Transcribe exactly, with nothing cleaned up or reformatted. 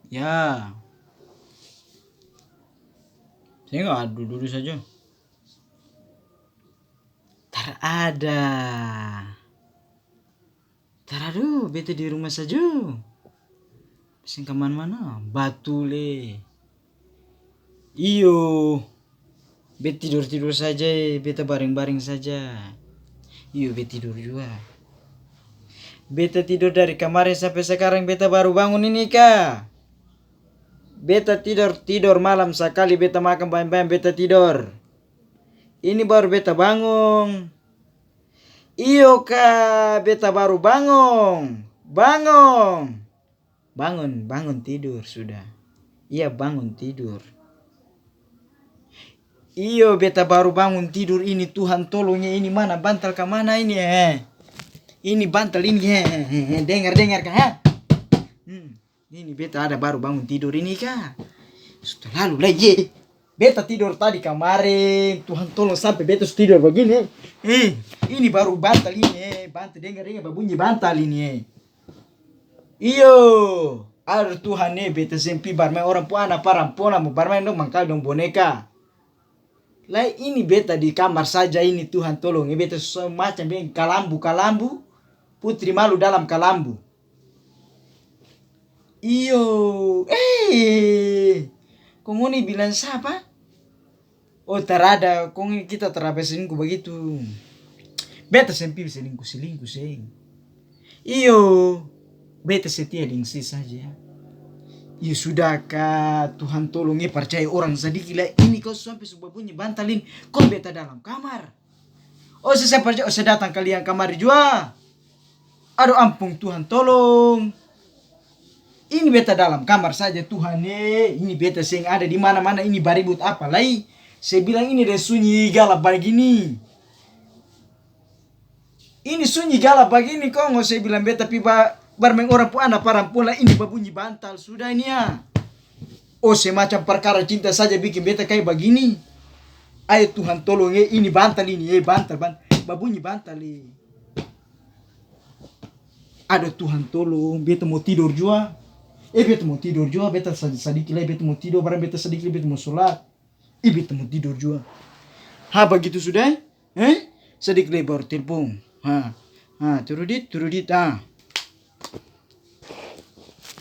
Ya. Seng ada dudu saja. Tarada. Taradu, beta di rumah saja. Seng kamana-mana. Batul e. Iyo. Beta tidor-tidor saja e, beta baring-baring saja. Iyo, beta tidor jua. Beta tidor dari kamarin sampe sakarang beta baru bangun ini ka. Beta tidor, tidor malam sakali beta makang baeng-baeng beta tidor. Ini baru beta bangun. Iyo ka, beta baru bangun. Bangun. Bangun, bangun tidur sudah. Iya, bangun tidur. Iyo, beta baru bangun tidur ini, Tuhan tolong e, ini mana bantal ka mana ini e? Ini bantal ini e, dengar, dengar ka, ha? Hmm, ini beta ada baru bangun tidur ini ka. Su talalu lai e. Beta tidor tadi kamaren, Tuhan tolong sampe beta su tidor bagini. Eh, ini baru bantal ini e, bantal, dengar, dengar babunyi bantal ini e. Iyo, aduh Tuhan e, beta seng pi barmaeng orang pung ana parampuang la mo barmaeng dong mangkali dong boneka. Lai ini beta di kamar saja ini Tuhan tolong e, beta su macam deng kalambu-kalambu, putri malu dalam kalambu. Iyo, eh, kong ngoni bilang sapa? Oh, tarada, kong kita tarada selingkuh bagitu. Beta seng pi selingkuh-selingkuh seng. Iyo, beta setia deng se saja. Iyo sudah ka, Tuhan tolong e, parcaya orang sadiki lai. Ini kau sampe su babunyi bantal ini, kong beta dalam kamar. Ose seng parcaya, ose datang kaliang kamari jua. Aduh ampung Tuhan tolong. Ini beta dalam kamar saja Tuhan e, ini beta seng ada di mana-mana, ini baribut apa lai? Se bilang ini deng sunyi galap bagini. Ini sunyi galap bagini kong ose bilang beta pi ba-, barmaeng orang pung ana parampuang lai ini babunyi bantal sudah ini a. Ose macam parkara cinta saja biking beta kaya bagini. Ayo Tuhan tolong e, ini bantal ini e, bantal, bantal. Babunyi bantal e. Aduh Tuhan tolong, beta mo tidor jua. Eh, beta mo tidor jua, beta sa-, sadiki lai beta mo tidor, barang beta sadiki lai beta mo sholat. Ih, beta mo tidor jua. Ha, bagitu sudah, eh? Sadiki lai baru telpon. Ha, ha, turudit, turudit, ah.